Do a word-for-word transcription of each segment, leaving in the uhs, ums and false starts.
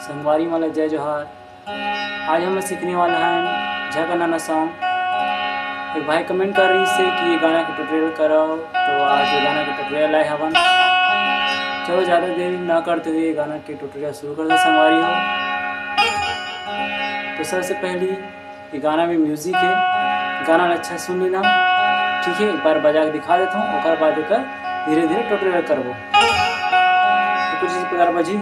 संगवारी मन ला जय जोहार। आज हम सीखने वाला हन झकनना सॉन्ग। एक भाई कमेंट कर रहिस हे कि ये गाना के ट्यूटोरियल कराओ, तो आज ये गाना के ट्यूटोरियल लाए हवन। चलो, ज़्यादा देरी ना करते हुए ये गाना के ट्यूटोरियल शुरू करते संगवारी हो। तो सबसे पहली ये गाना में म्यूजिक हे, गाना ला अच्छा सुन लेना, ठीक हे। एक बार बजा के दिखा देता हूँ, ओकर बाद एकर धीरे धीरे ट्यूटोरियल करबो। तो कुछ इस प्रकार बजी।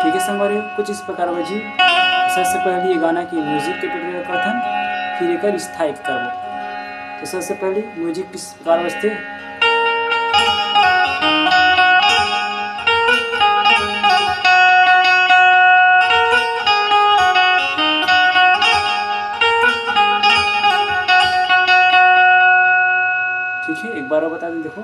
ठीक है संगवारी, कुछ इस प्रकार बजी। सबसे पहले ये गाना की म्यूजिक के ट्यूटोरियल करथन, फिर एकर स्थाई के करबो। तो सबसे पहले म्यूजिक किस प्रकार बजथे? ठीक है, एक बार और बता दें, देखो।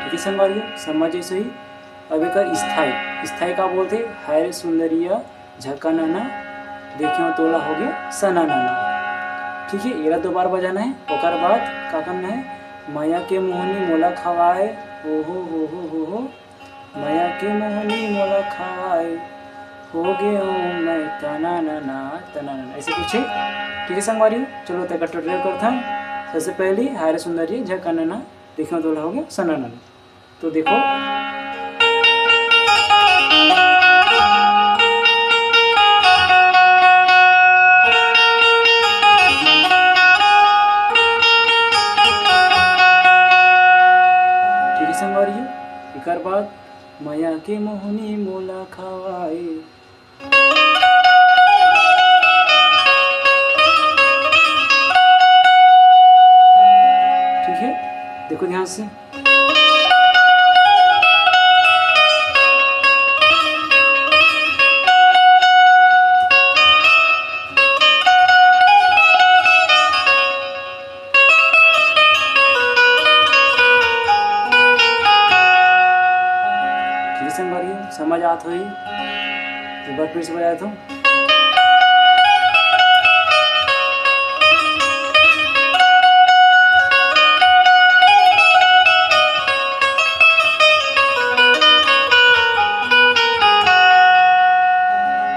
ठीक है संगवारी हो, समझ ऐसे ही। अब एकर स्थाई, स्थाई का बोलथे? हाय रे सुंदरिया झकनना, देखेंव तोला होगे सननना। ठीक है, एला दो बार बजाना है। ओकर बाद का करना है? मया के मोहनी मोला खवाए, ओ हो हो हो हो हो, मया के मोहनी मोला खवाए, होगे मैं तननना तननना, ऐसे कुछ है। ठीक है संगवारी, चलो तेकर ट्यूटोरियल करथन। सबसे पहले हाय रे सुंदरिया झकनना, देखेंव तोला होगे सननना। तो देखो, ठीक है संगवारी, एकर बाद मया के मोहनी मोला खवाए। ठीक है, देखो ध्यान से। ठीक है संगवारी, समझ आत होही। एक बार फिर से बजा देता हूँ।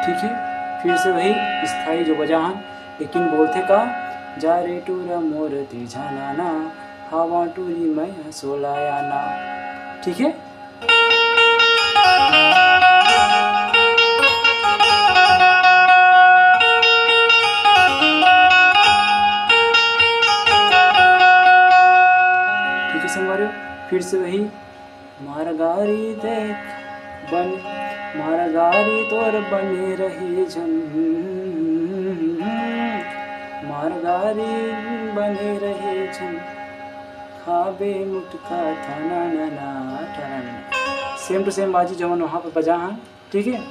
ठीक है, फिर से वही स्थाई जो बजा हन, लेकिन बोलथे का, जा रे टूरा मोर ते झनाना, हवा टूरी मैं सोलायाना। ठीक है, ठीक है संगवारी, फिर से वही, मार गारी देख बन, मार गारी तोर बने रहे झन, मार गारी बने रहे झन, खाबे मुटका थाना ना ना, थाना ना। सेम टू सेम बाजी जवन वहाँ पे बजा है। ठीक है।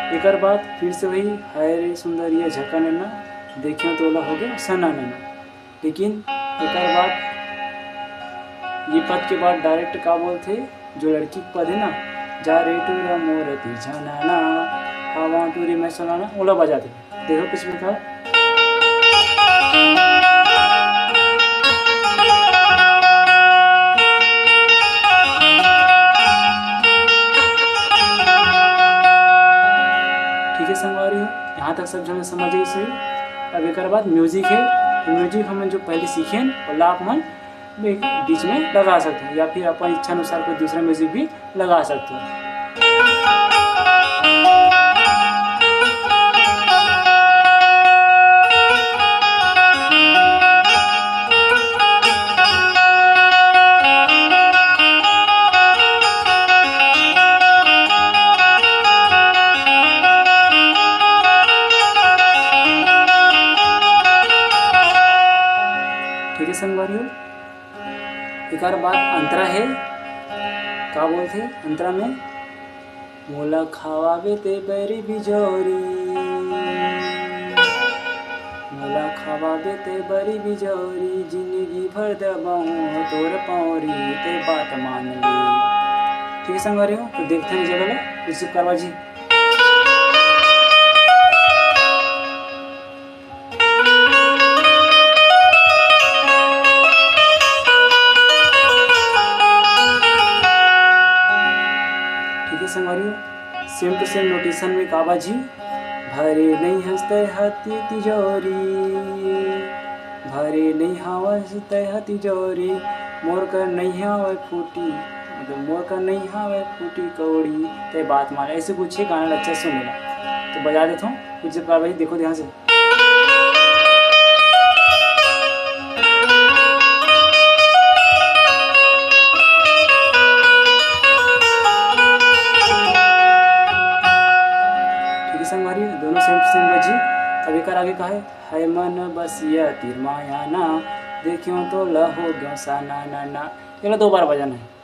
एकर बाद फिर से वही, हाय रे सुंदरिया झका नैना, देखियो तोला हो गया सना नैना। लेकिन एकर बाद ये पद के बाद डायरेक्ट का बोलथे, जो लड़की के पद है ना, जा रे टूरा मोर तीझा नैना, हवा टूरी में सना नैना, ओला बजा दे। देखो किस प्रकार। ठीक है संगवारी हो, यहाँ तक सब झन समझ गए सही। अब एक बाद म्यूजिक है, तो म्यूजिक हमन जो पहले सीखे, ओला आप मन बीच में लगा सकते हो, या फिर अपन इच्छा अनुसार कोई दूसरा म्यूजिक भी लगा सकते हो। ठीक है संगवारी हो, एकर बाद अंतरा है, का बोलथे अंतरा में, मोला खवाबे ते बरी बिजौरी, मोला खवाबे ते बरी बिजौरी, जिंदगी भर दबाऊं तोर पौरी, ते बात मान ले। ठीक है संगवारी हो, तो देखते हैं जगह ला, रिसीव करवा जी। ठीक है संगवारी हो, सेम टू सेम नोटेशन में काबा जी, भरे नहीं हंसते हाथी तिजोरी, भरे नहीं हंसते हाथी तिजोरी, मोर कर नहीं हावय फूटी, मतलब मोर कर नहीं हावय फूटी कौड़ी, ते बात माने, ऐसे कुछ ही गाना अच्छा सुन लेना। तो बजा देता हूँ कुछ जब भाई, देखो ध्यान से। ठीक है संगवारी, दोनों सेम सेम बजी। अब एकर आगे का है, है मन बसिया तीर माया ना, देखियो तो लहो गयो सा ना ना ना। चलो दो बार बजाना है।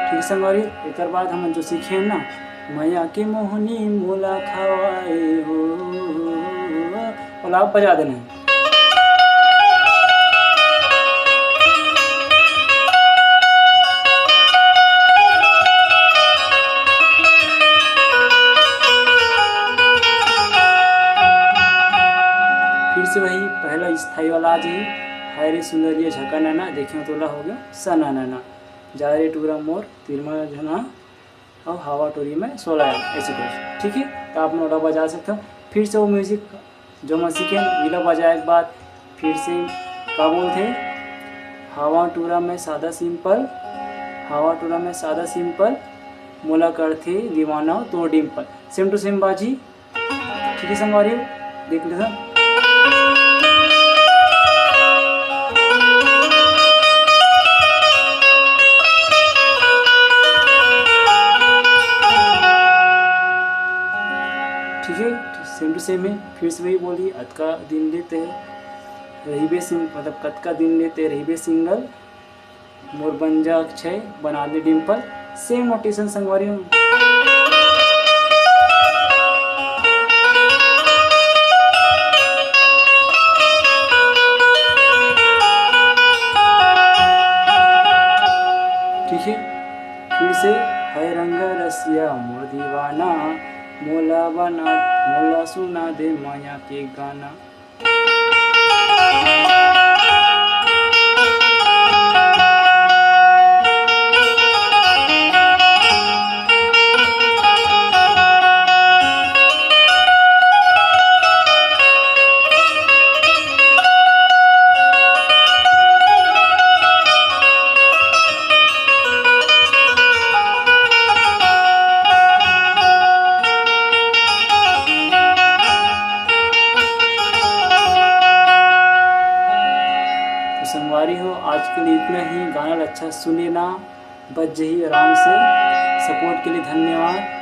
ठीक है संगवारी, एकर बाद हम जो सीखे हैं ना, मैया के मोहनी मोला खवाए हो, ओला आप बजा देना है। फिर से वही पहला स्थाई वाला आ जाही, हाय रे सुंदरिया झका नैना, देखियो तोला हो गया सना नैना, जा रे टूरा मोर तिरमा झना, और हवा टोरी में सोला है, ऐसे कुछ। ठीक है, तो आप नोटा बजा सकते हो। फिर से वो म्यूजिक जो मैं सीखे, इला बजाए के बाद फिर से का बोलते, हवा टूरा में सादा सिंपल, हवा टूरा में सादा सिंपल, मोला करथे दीवाना तो डिम्पल। सेम टू सेम बाजी। ठीक है संगवारी, देख लेथन। ठीक है, सेम टू सेम है। फिर से वही बोली, अतका दिन लेते रहिबे सिंग, मतलब कतका दिन लेते रहिबे सिंगल, मोर बन जा अक्षय, बना दे डिम्पल। सेम नोटेशन संगवारी हो। ठीक है, फिर से, है रंग रसिया मोर दीवाना, मोला बना, मोला सुना दे माया के गाना। तो संगवारी हो, आज के लिए इतना ही। गाना ला अच्छा सुने ना, बज जही आराम से। सपोर्ट के लिए धन्यवाद।